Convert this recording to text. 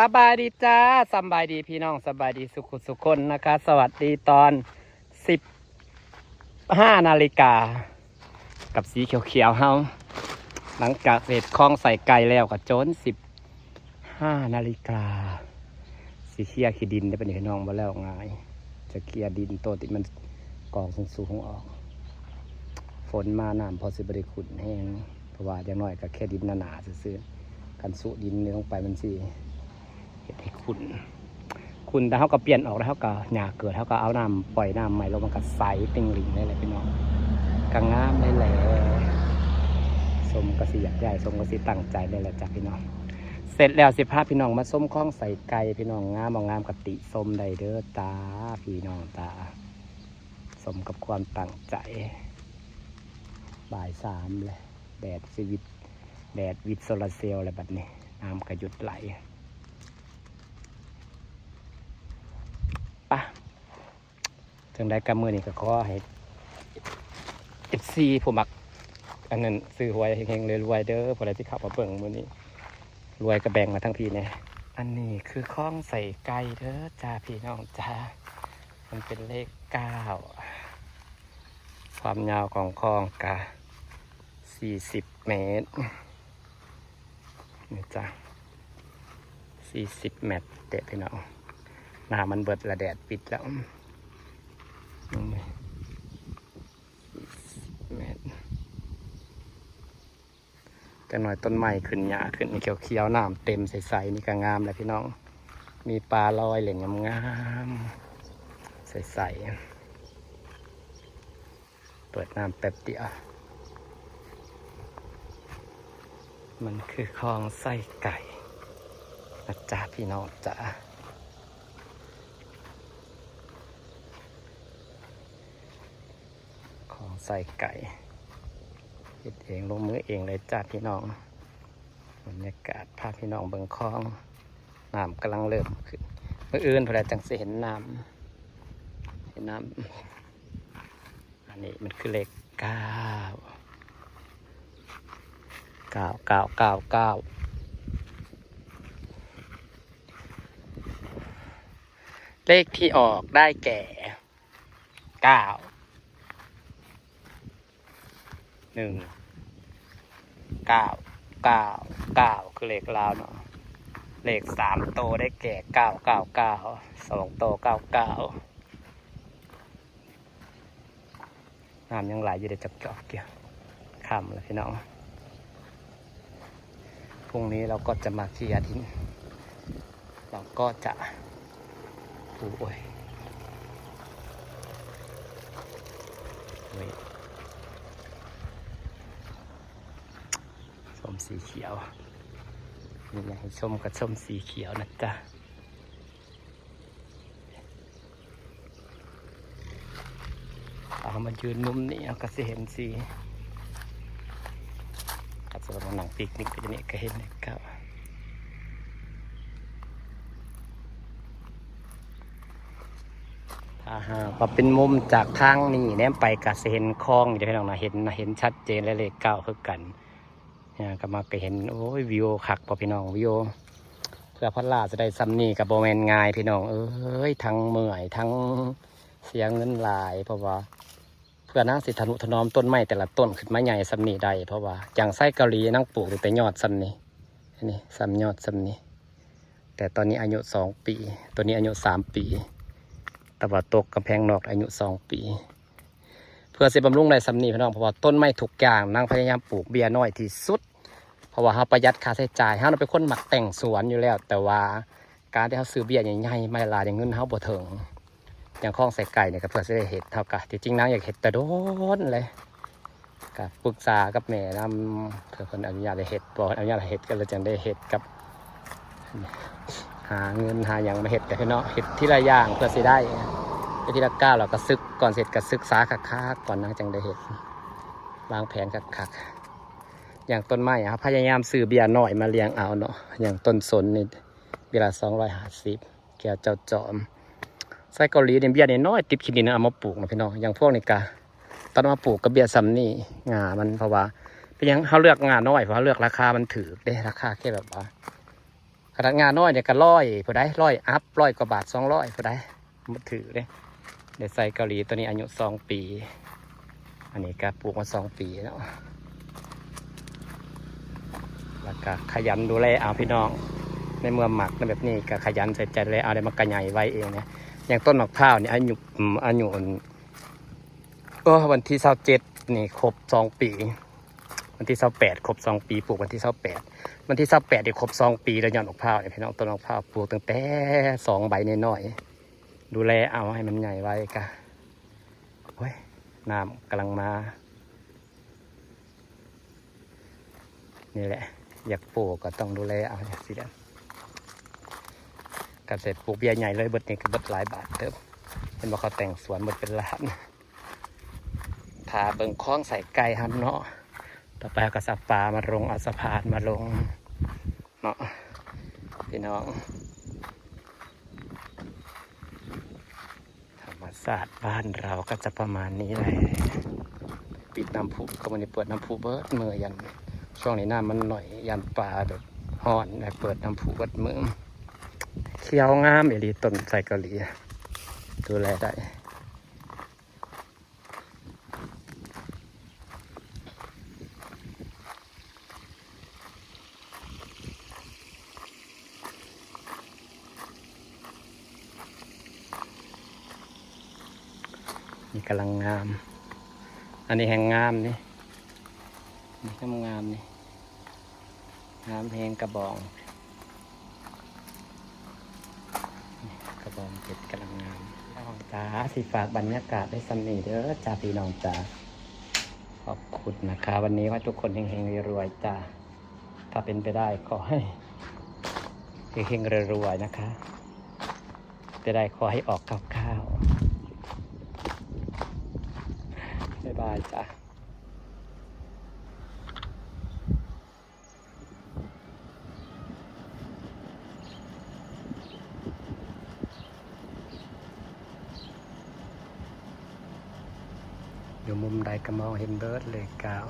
ສະບາຍດີຈ້າ ສຳບາຍດີພີ່ນ້ອງ ສະບາຍດີສຸຂຸສຸຄົນນະຄະ. ສະຫວັດດີຕອນສິບຫ້ານາລິກາ ກັບສີຂຽວໆເຮົາ. ຫຼັງຈາກເຮັດຄອງໃສ່ໄກ່ແລ້ວ ກໍຈົນສິບຫ້ານາລິກາ ຊິເຄຍຂີ້ດິນເດ້ ບັດນີ້ພີ່ນ້ອງ ບໍ່ແລ້ວງ່າຍ. ຈະເຄຍດິນໂຕທີ່ມັນກອງສູງໆອອກ. ຝົນມາ ນ້ຳພໍຊິບໍ່ໄດ້ຂຸ້ນແຮງ ເພາະວ່າຢ່າງໜ້ອຍກໍແຄ່ດິນໜາໆຊື່ໆ. ຄັນຊຸດິນນີ້ລົງໄປ ມັນຊິເຮັດໃຫ້ຂຸ້ນ ຂຸ້ນ. ແຕ່ເຮົາກໍປ່ຽນອອກ ແລ້ວເຮົາກໍ ຫຍ້າເກີດ ເຮົາກໍເອົານ້ຳ ປ່ອຍນ້ຳໃໝ່ລົງ ມັນກໍໃສເຕັງລິງເລີຍແຫຼະພີ່ນ້ອງ. ກໍງາມເລີຍແຫຼະ ສົມກັບຊິຢາກໄດ້ ສົມກັບຊິຕັ້ງໃຈເລີຍແຫຼະຈ້າພີ່ນ້ອງ. ເສັດແລ້ວ ຊິພາພີ່ນ້ອງມາຊົມຄອງໃສ່ໄກ່ ພີ່ນ້ອງ ງາມບໍ່ງາມກໍຕິຊົມໄດ້ເດີຈ້າ ພີ່ນ້ອງຈ້າ. ສົມກັບຄວາມຕັ້ງໃຈ. ບ່າຍສາມແລ້ວ ແດດຊິວິດ ແດດວິດໂຊລາເຊວແລ້ວ ບັດນີ້ນ້ຳກໍຢຸດໄຫຼ. ປະ ຈັ່ງໃດກໍມື້ນີ້ກໍຂໍໃຫ້ເອັຟຊີຜູ້ມັກອັນນັ້ນ ຊື້ຫວຍເຮັງໆລວຍໆເດີ. ຜູ້ໃດທີ່ເຂົ້າມາເບິ່ງມື້ນີ້ ລວຍກໍແບ່ງມາທາງພີ້ແດ່. ອັນນີ້ຄືຄອງໃສ່ໄກ່ເດີຈ້າ ພີ່ນ້ອງຈ້າ. ມັນເປັນເລກເກົ້າ ຄວາມຍາວຂອງຄອງກະສີ່ສິບແມັດ ນີ້ຈ້າ ສີ່ສິບແມັດເດພີ່ນ້ອງ. ນ້ຳມັນເບິດລະ ແດດປິດແລ້ວ ສີ່ສິບແມັດ. ຈັກໜ້ອຍຕົ້ນໄມ້ຂຶ້ນ ຫຍ້າຂຶ້ນ ນີ້ຂຽວໆ ນ້ຳເຕັມໃສໆ ນີ້ກໍງາມແລ້ວພີ່ນ້ອງ. ມີປາລອຍເຫຼັ້ນງາມໆ ໃສໆ. ເປີດນ້ຳແປັບດຽວ. ມັນຄືຄອງໃສ່ໄກ່ນະຈ້າ ພີ່ນ້ອງຈ້າ. ຄອງໃສ່ໄກ່ ເຮັດເອງ ລົງມືເອງເລີຍຈ້າພີ່ນ້ອງ. ບັນຍາກາດ ພາພີ່ນ້ອງເບິ່ງຄອງ ນ້ຳກຳລັງເລີ່ມຂຶ້ນ. ມື້ອື່ນພຸ້ນແຫຼະ ຈັ່ງຊິເຫັນນ້ຳ ເຫັນນ້ຳ. ອັນນີ້ມັນຄືເລກເກົ້າ ເກົ້າ ເກົ້າ ເກົ້າ ເກົ້າ. ເລກທີ່ອອກໄດ້ແກ່ ເກົ້າ ໜຶ່ງ ເກົ້າ ເກົ້າ ເກົ້າ ຄືເລກລາວເນາະ. ເລກສາມໂຕໄດ້ແກ່ ເກົ້າ ເກົ້າ ເກົ້າ ສອງໂຕ ເກົ້າ ເກົ້າ. ນ້ຳຍັງໄຫຼຢູ່ເດ້ ຈອກໆ ຢູ່. ຄ່ຳແລ້ວພີ່ນ້ອງ พรุ่งนี้เราก็จะมาเคลียร์ดิน เราก็จะ โอ้ย โอ้ย ส้มสีเขียว นี่อยากให้ส้มกับส้มสีเขียวนะจ๊ะ. ເຮົາມາຢືນມຸມນີ້ ເຮົາກໍຊິເຫັນສີ ກໍຈະມານັ່ງປິກນິກຢູ່ນີ້ ກໍເຫັນເລກເກົ້າ. ຖ້າຫາກວ່າເປັນມຸມຈາກທາງນີ້ແນມໄປ ກໍຊິເຫັນຄອງຢູ່ເດ້ ພີ່ນ້ອງນະ. ເຫັນ ເຫັນຊັດເຈນ ແລະ ເລກເກົ້າຄືກັນ. ຍ່າງເຂົ້າມາກໍເຫັນ ໂອ້ຍ ວິວຄັກບໍ່ພີ່ນ້ອງ ວິວ. ເພື່ອພັນລ້າຈະໄດ້ຊ່ຳນີ້ກໍບໍ່ແມ່ນງ່າຍພີ່ນ້ອງເອີຍ ທັງເມື່ອຍ ທັງເສຍເງິນຫຼາຍ ເພາະວ່າເພື່ອນາງຊິທະນຸຖະໜອມຕົ້ນໄມ້ແຕ່ລະຕົ້ນຂຶ້ນມາໃຫຍ່ຊ່ຳນີ້ໄດ້ ເພາະວ່າຢ່າງໄຊເກົາຫຼີນາງປູກຕັ້ງແຕ່ຍອດຊ່ຳນີ້ ອັນນີ້ຊ່ຳຍອດຊ່ຳນີ້ ແຕ່ຕອນນີ້ອາຍຸສອງປີ ໂຕນີ້ອາຍຸສາມປີ ຕາເວັນຕົກກຳແພງນອກອາຍຸສອງປີ. ເພື່ອຊິບຳລຸງໄດ້ຊ່ຳນີ້ພີ່ນ້ອງ ເພາະວ່າຕົ້ນໄມ້ທຸກຢ່າງນາງພະຍາຍາມປູກເບ້ຍນ້ອຍທີ່ສຸດ ເພາະວ່າເຮົາປະຢັດຄ່າໃຊ້ຈ່າຍ. ເຮົານະເປັນຄົນມັກແຕ່ງສວນຢູ່ແລ້ວ ແຕ່ວ່າການທີ່ເຮົາຊື້ເບ້ຍໃຫຍ່ໆມາຫຼາຍໆ ເງິນເຮົາບໍ່ເຖິງ. ຢ່າງຄອງໃສ່ໄກ່ນີ້ກໍເພື່ອຊິໄດ້ເຮັດ ເຮົາກໍ ທີ່ຈິງນາງຢາກເຮັດແຕ່ດົນແລ້ວ ກໍປຶກສາກັບແມ່ນຳ ເພື່ອເພິ່ນອະນຸຍາດໃຫ້ເຮັດບໍ່ ອະນຸຍາດໃຫ້ເຮັດ ກໍເລີຍຈັ່ງໄດ້ເຮັດກັບ ຫາເງິນຫາຫຍັງມາເຮັດ ແຕ່ເນາະ ເຮັດທີລະຢ່າງເພື່ອຊິໄດ້ ເຮັດທີລະກ້າວ ແລ້ວກໍສຶກ ກ່ອນຊິເຮັດກໍສຶກສາຄັກໆກ່ອນນາງຈັ່ງໄດ້ເຮັດ ວາງແຜນຄັກໆ. ຢ່າງຕົ້ນໄມ້ ເຮົາພະຍາຍາມຊື້ເບ້ຍນ້ອຍມາລ້ຽງເອົາເນາະ ຢ່າງຕົ້ນສົນນີ້ ເບ້ຍລະສອງຮ້ອຍຫ້າສິບ ແກ້ວເຈົ້າຈອມ. ໄຊເກົາຫຼີນີ້ເບ້ຍນ້ອຍໆ ຕິດຂີ້ດິນ ເອົາມາປູກນະພີ່ນ້ອງ. ຢ່າງພວກນີ້ກະ ຕອນເອົາມາປູກກະເບ້ຍຊ່ຳນີ້ ງ່າມັນ ເພາະວ່າ ເປັນຫຍັງເຮົາເລືອກງ່ານ້ອຍ ເພາະເຮົາເລືອກລາຄາມັນຖືກເດ້ ລາຄາແຄ່ແບບວ່າ ຂະໜາດງ່ານ້ອຍນີ້ກໍຮ້ອຍຜູ້ໃດ ຮ້ອຍອັບ ຮ້ອຍກວ່າບາດ ສອງຮ້ອຍຜູ້ໃດ ບໍ່ຖືກເດ້. ໄດ້ໃສ່ເກົາຫຼີ ໂຕນີ້ອາຍຸສອງປີ ອັນນີ້ກໍປູກມາສອງປີເນາະ ແລ້ວກໍຂະຫຍັນດູແລເອົາພີ່ນ້ອງ. ໃນເມື່ອມັກນະແບບນີ້ກໍຂະຫຍັນໃສ່ໃຈດູແລເອົາ ແລ້ວມັນກໍໃຫຍ່ໄວເອງນະ. ຢ່າງຕົ້ນໝາກພ້າວນີ້ອາຍຸ ອາຍຸ ໂອ້ ວັນທີຊາວເຈັດນີ້ຄົບສອງປີ ວັນທີຊາວແປດຄົບສອງປີ ປູກວັນທີຊາວແປດ ວັນທີຊາວແປດນີ້ຄົບສອງປີແລ້ວ ຍອດໝາກພ້າວນີ້ພີ່ນ້ອງ. ຕົ້ນໝາກພ້າວປູກຕັ້ງແຕ່ສອງໃບນ້ອຍໆ ດູແລເອົາໃຫ້ມັນໃຫຍ່ໄວກະ ໂອ້ຍ ນ້ຳກຳລັງມາ ນີ້ແຫຼະ ຢາກປູກກໍຕ້ອງດູແລເອົາຈັ່ງຊີ້ແຫຼະ. ກະເສດປູກເບ້ຍໃຫຍ່ເລີຍ ເບິດນີ້ກໍເບິດຫຼາຍບາດເຕີບ. ເຫັນບໍ່ ເຂົາແຕ່ງສວນເບິດເປັນລ້ານ. ຖ້າເບິ່ງຄອງໃສ່ໄກ່ຫັ້ນເນາະ. ຕໍ່ໄປເຮົາກໍຊິເອົາປາມາລົງ ເອົາສະພານມາລົງເນາະ ພີ່ນ້ອງ. ທຳມະຊາດບ້ານເຮົາກໍຈະປະມານນີ້ແຫຼະ. ປິດນ້ຳພຸ ກໍມື້ນີ້ເປີດນ້ຳພຸເບິດມື້ ຢ້ານ ຊ່ວງນີ້ນ້ຳມັນໜ້ອຍ ຢ້ານປາແບບຮ້ອນ ເປີດນ້ຳພຸເບິດມື້. ຂຽວງາມອີ່ຫຼີ ຕົ້ນໄຊເກົາຫຼີ ດູແລໄດ້. ນີ້ກຳລັງງາມ ອັນນີ້ແຮ່ງງາມນີ້ ນີ້ງາມໆນີ້ ງາມແຮງກະບອງ ກະບອງເພັດກຳລັງງາມ. ພີ່ນ້ອງຈ໋າ ຊິຝາກບັນຍາກາດໄວ້ສ່ຳນີ້ເດີຈ້າ ພີ່ນ້ອງຈ໋າ. ຂອບຄຸນນະຄະ ວັນນີ້ຂໍໃຫ້ທຸກຄົນເຮັງໆລວຍໆຈ້າ. ຖ້າເປັນໄປໄດ້ຂໍໃຫ້ເຮັງໆລວຍໆນະຄະ ໄປໄດ້ຂໍໃຫ້ອອກເກົ້າເກົ້າ. ບາຍບາຍຈ້າ. ຢູ່ມຸມໃດກໍມອງເຫັນເບິດເລີຍກ້າວ.